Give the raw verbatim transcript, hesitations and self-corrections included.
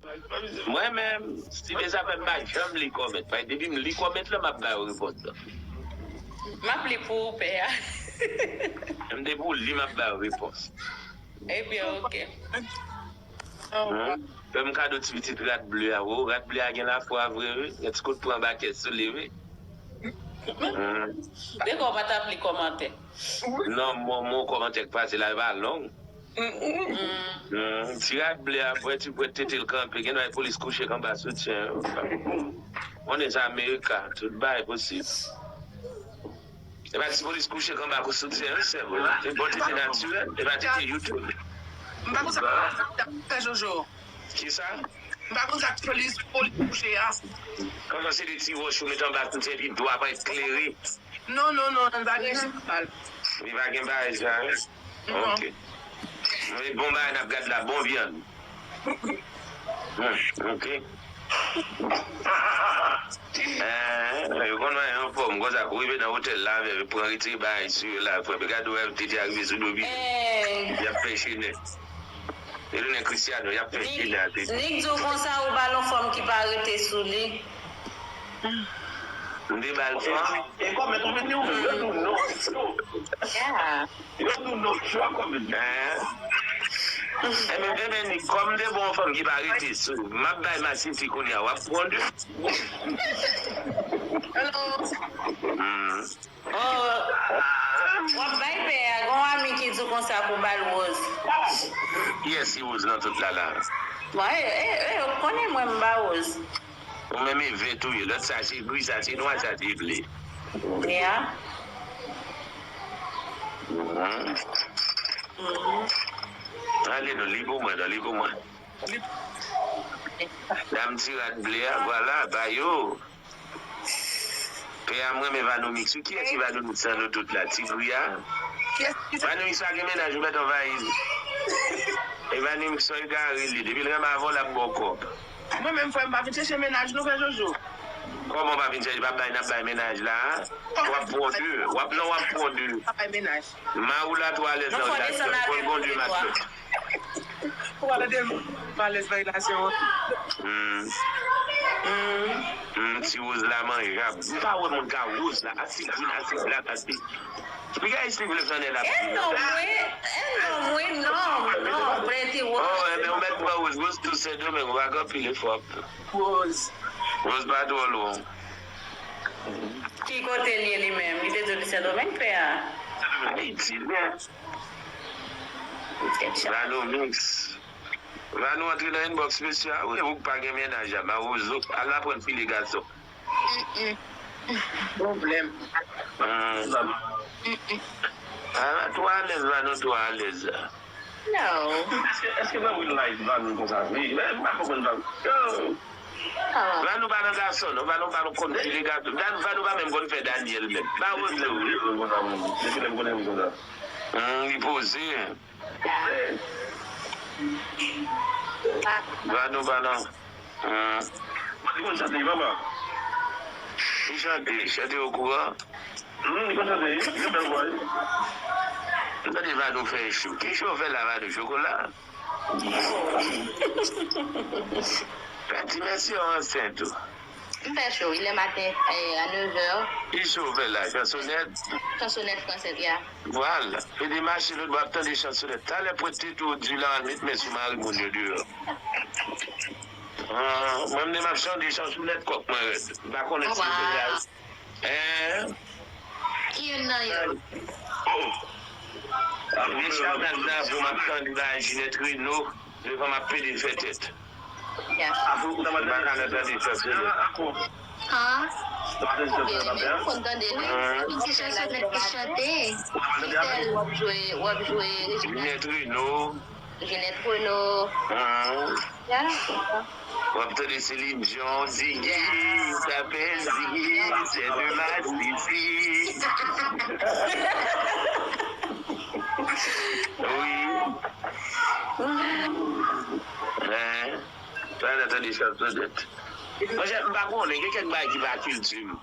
Mwen menm, Steven Zafè m pa janm li kòmèt. Paske depi m li kòmèt la, m ap ba yo repons lan. M ap li pou ou, pè a. Menm depi w li, m ap ba yo repons. Ebyen, oke. Fè m kado ti pitit rat ble a, wo. Rat ble a gen lafwa vre, wi. Gen ti kout pran bakèt sou li, wi. Dega w pa t ap li kòmantè. Non, mwen, mwen kòmantè k pase la, e pa long. Ti rat ble a, pwèt, pwèt tete l kanpe, gen dwa polis kouche k anba soutyen yo. Konnen sa Amerika, tout bagay posib. E pa ti polis kouche k anba kou soutyen yo, sè mwen. Se bon tete natirèl, e pa tete YouTube. M pa konn sa k fè Jojo. Kisa? M pa konn sa k polis, polis kouche a. Kòman se de ti wòch ou met anba soutyen epi dwa pa klere? Non, non, non, nan bagay sa mal. Li pa gen bagay sa, wi? Non. Ok. Mwen bon bagay n ap gad la, bon vyann. Hmm, ok. Eh, yo konn wè anfòm konsa, kou rive nan otèl la, avè pran retire bagay sou yo la, frè. Gade wè tete a rive sou do biten. Eh, Y ap fè chenè. Yo tounen Cristiano, y ap fè Nick, chenè a tete. Nick di w konsa ou ba l yon fanm ki pa rete sou li. M te ba l fanm. E kòmèt ou vin di ou menm, yo di w non. Yeah. Yo di w non, tchwa kòmèt. Eh. Enben, enben, Nick, kòm m te bon fanm ki pa rete sou, m ap bay masisi kounye a, w ap pran de. Hello. Hmm. Oh, w ap bay pè a, gon ami ki di w konsa pou ba l woz. Kiyès ki woz nan tout la la? Bon, e, e, e, ou konnen mwen m ba woz. Ou menm e vèt ou ye, lòt sa se gri, sa se nwa, sa se ble. Yeah. Mhm. Mhm. Ale non, li pou mwen, non, li pou mwen. Dam ti rat ble a, vwala, ba yo. Pè a, mwen renmen Vanomix. Ou kiyès ki Vanomix nan nou tout la? Ti gri a? Kiyès ki sa? Vanomix pa gen mennaj, ou mèt anvayi l. E Vanomix son egare li. Depi l renmen avè w, l ap ba w kòb. Mwen menm, frè m, pa vin chèche mennaj nou, frè Jojo. Kòman w pa vin chèche? Pa bay, n ap bay mennaj la, a? W ap pran de. W ap, non, w ap pran de. Pa bay mennaj. Ma ou la tou alèz nan relasyon. Fò l gon de matyòt. Ou pa tande m pa alèz nan relasyon an. Hmm. Hmm, ti woz la manjab. M pa wè moun ka woz la. Asi grin, asi blak, asi. Piga isi vle flanè la. E non, mwen, e non, mwen, non, non, prete woz. Oh, enben, ou mèt pran woz. Woz tou Sendomeng, ou pa gen anpil efò. Woz. Woz pa twò lwen. Ki kote l ye li menm? Li te di w li Sendomeng, pè a? Ayiti, men. Vanomix. Vanou antre nan inbox mesye a, wi, ou k pa gen mennaj a, mawozo, al aprann file gason. Pwoblèm. Hmm. Ah, twò alèz, Vanou, twò alèz. No. Èske, èske nan real life Vanou konsa vre? Men, m pa konprann Vanou. Yo! Ah. Vanou pa nan gason, non, Vanou pa konn file gason. Vanou, Vanou pa menm konn fè Daniel menm. Mawozo. Depi lè m konnen li konsa. Hmm, li poze. Vanou pa nan. Hmm. Li konn chante, papa. Li chante, chante okouran. Hmm, li konn chante, wi. Li gen bèl vwa, wi. M tande Vanou fè cho. Ki cho w fè la, Vanou? Chokola? Fè ti mesye yo ansent ou. M fè cho, wi, lè maten, eh, a nèv è. Ki cho w fè la? Chansonèt? Chansonèt fransèt, ya. Vwala. Pede mache lòt bò ap tande chansonèt. Talè pwente tou di la al met men sou mari moun yo deyò. Ah, mwen menm ap chante chansonèt kòk mwen rèd. M pa konnen si se la. Hein? Ki youn nan yo? Oh. Deja Gaznavo m ap tande la, Ginette Reno, devan m ap pede fè tèt. Ya. M pa ka nan tande chansonèt. Han? Ebyen, m konn tande li. Ki chansonèt ki chante? Ki tèl w ap jwe, w ap jwe Régina? Ginette Reno. Ginette Reno. Hein? Ya. W ap tande Céline Dion, Ziggy, sa fè Ziggy, c'est de ma Ziggy. Wi. Hein? Sa nan tande chansonèt. Monchè, m pa konnen, gen kèk bagay ki pa kilti m.